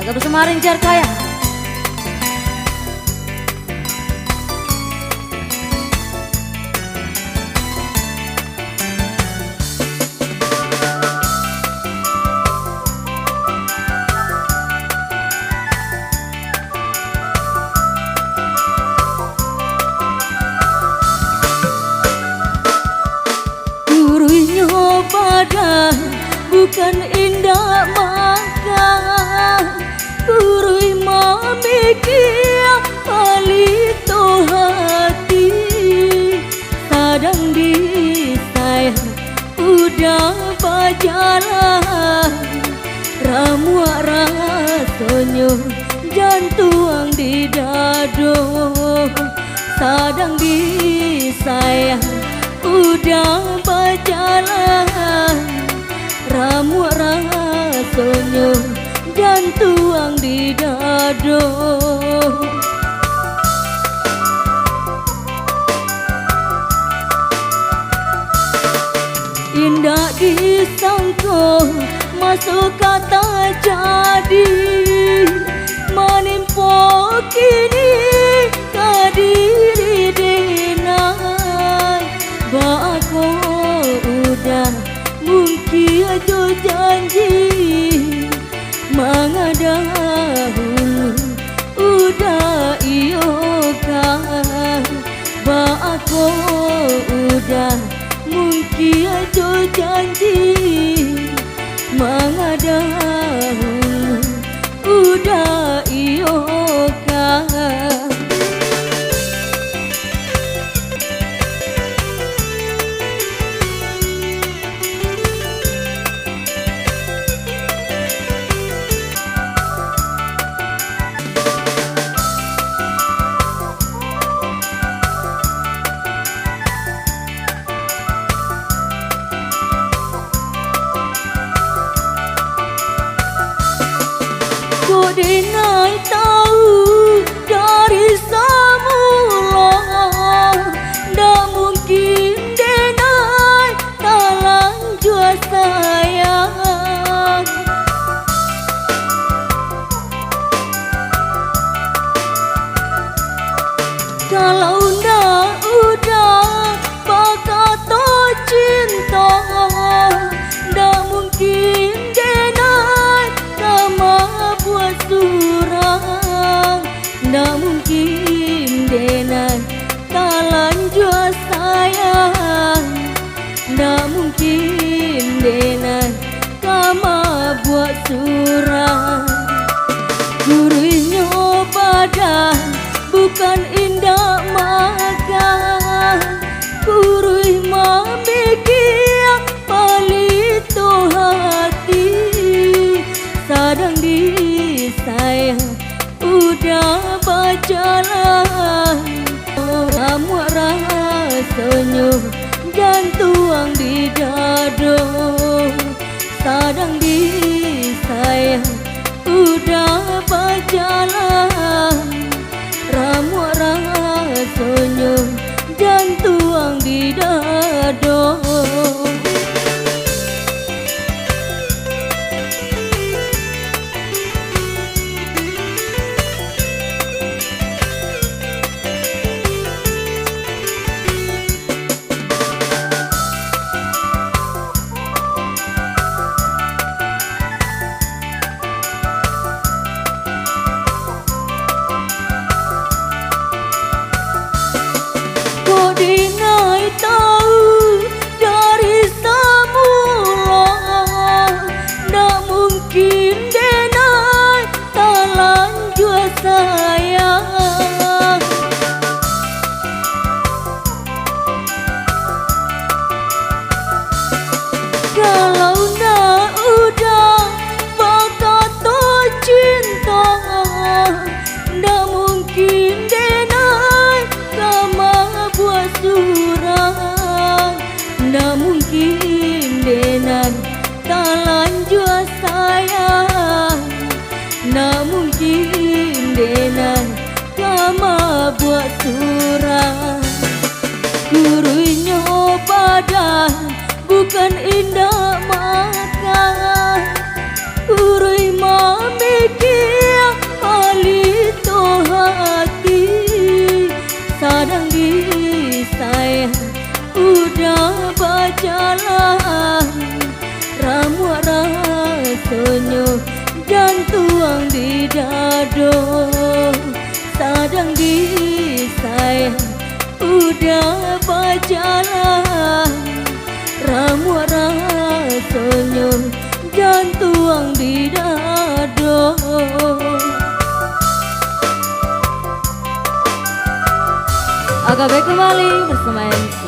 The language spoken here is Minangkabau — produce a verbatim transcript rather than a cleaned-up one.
Lagu Samarin Jar Kaya. Kuruihnyo badan, bukan indak maka. Kuruih mamikia, palito hati. Sadang disayang, udah bajalan. Ramuak rasonyo, jantuang di dado. Sadang disayang, udah bajalan. Ramuak rasonyo, jantuang di dado. Indak disangko maso ka tajadi, manimpo kini ka diri denai. Baa kok udah mungkia jo janji, mangadahulu udah iyo ka. Baa kok udah mungkia jo janji, mangadahulu udah iyo ka. Kok denai tau dari samulo, ndak mungkin denai talanjua sayang. Kalau ndak udah bakato cinto, ndak mungkin denai ka mabuak surang. Ndak mungkin denai talanjua sayang. Ndak mungkin denai ka mabuak surang. Kuruihnyo badan, bukan indak maka. Kuruih mamikia, palito hati. Sadang disayang, udah bajalan. Ramuak rasonyo, jantuang di dado. Sadang disayang, udah bajalan. Ramuak rasonyo, jantuang di dado. Kok denai tau dari samulo, ndak mungkin denai talanjua sayang. Kalau ndak udah bakato cinto, ndak mungkin denai ka mabuak surang. Ndak mungkin denai talanjua sayang. Ndak mungkin denai ka mabuak surang. Kuruihnyo badan, bukan indak maka. Kuruih mamiki Aduh, sadang disayang, udah bajalan, ramuah rasonyo, jantuang di dado. Oke, baik, kembali bersama M C